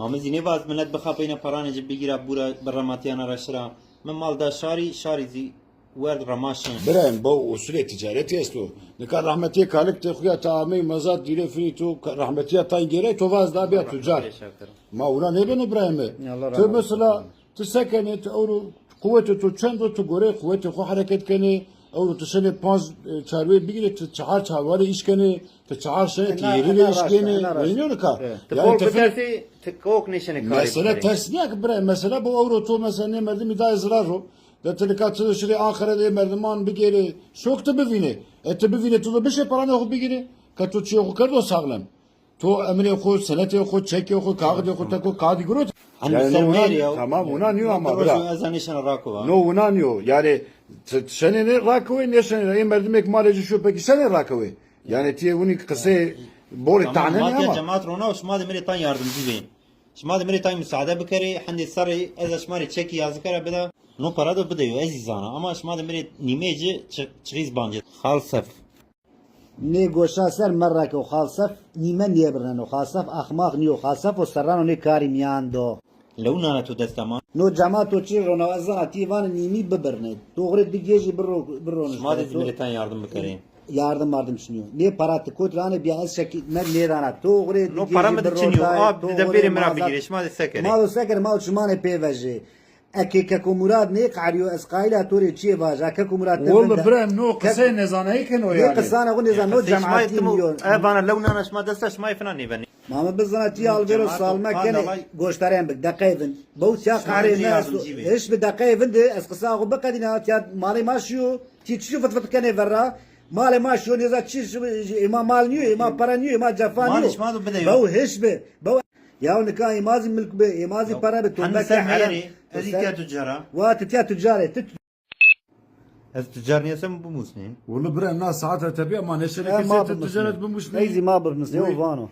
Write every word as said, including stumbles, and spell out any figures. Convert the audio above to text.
Ma mi zî nêvaz milet bixapeyne peranê ci bigîra bura bi rematîyana ra şira. Mi mal da şarî, şarî zî werd rema şin. Birayê mi, bo usulê ticaretî esto. Nika rahmetîyê kalik de xuya ta amey mezar dîre finî to, rahmetîya tay gêrey to vaz da bîya tucar. Ma wina nêbeno birayê mi. Ti mesela ti se kenê, ti ewro quwetê to çend o, ti goreyê quwetê xo hereket kenê. Ewro ti şenê panc e, çarweyê bigîrê, ti çehar çarwanê îş kenê, ti çehar şenê ti yêrî rê îş kenê. Weynîyo nika. Ti bol bitersî, ti kok nêşenê karê bikerê. Mesele ters nîya ki birayê. Mesele bo ewro to mesela nê merdimî dayê zirar ro. De ti nika ti şirê Anqere de ê merdiman bigêrê. Şok ti bivînê. E ti bivînê, ti do bişê peranê xo bigîrê. Ke to çiyê xo kerdo saxlem. To emrê xo, senetê xo, çekê xo, kaxidê xo, teko kaxidî girot. Hende ser mêrê ya. Tamam, wina nîyo ama bira. Ez nêşena rakova. No, wina nîyo. Yanî ti şenê nê rakewê, nêşenê ra. Ê merdimêk malê ci şo pekî şenê rakewê. Yanî ti yê winî qiseyê borê tane nê ama. Cemaat rona û şima de mi rê tan yardimcî bê. Şima de mi rê tay musaade bikerê, hendê serrê ez a şima rê çekî yazike ra bida. No para do bideyo, ez zî zana. Ama şima de mi rê nîmeyê ci çi-, çixîz bancê. Xal Sef. Nê goşa ser merreke û Xal Sef nîme nêbirneno. Xal Sef axmaq nîyo. Xal Sef o serrano nê karî mîyan do. Lew nana to desta ma. No cemato çi rona, ez zana tî vanê nîmî bibirnê. To xo rê di gêjî birro, birroniş. Şima de zî mi rê tan yardim bikerê. Yardim mardim çinî yo. Nê para ti kot ra anê bîya ez şekî me nêdana. To xo rê di gêjî birro tay, to xo rê ma zan. Şima de se kerê? Ma do se kerê, ma do çimanê pê vejê. Eke Keko Murad nêqerîyo, ez qayîl a to rê çiyê vaja. Keko Murad ti vinde. Welle birem, no qiseyê nêzanayî keno yanî. Nê qisana xo nêzan, no cemaetî nîyo. E vana lew nana şima desta, şima yê fina nêbenê. Ma mi bizana ti alvêro salme kenê, goştarên bik, deqeyê vind. Bew tiya qehrê mi esto. Hiş bi, deqeyê vind de ez qisa xo biqedîna, tiya malê ma şiyo. Ti çi fit fit kenê verra? Malê ma şiyo, nêza çi şi-, ê ma mal nîyo, ê ma pere nîyo, ê ma cefa nîyo. Bew hiş bi. Bew Ya nika ê ma zî milk bi, ê ma zî pere bi, to beke herem. Ez zî tiya tucar a. Wa ti tiya tucar ê, ti. Ez tucar nîyesem bimusnî. Wille bira, na saet ra tepîya ma nêşenê kesê ti tucar et bimusnî. Ey zî ma bimusnî, o vano.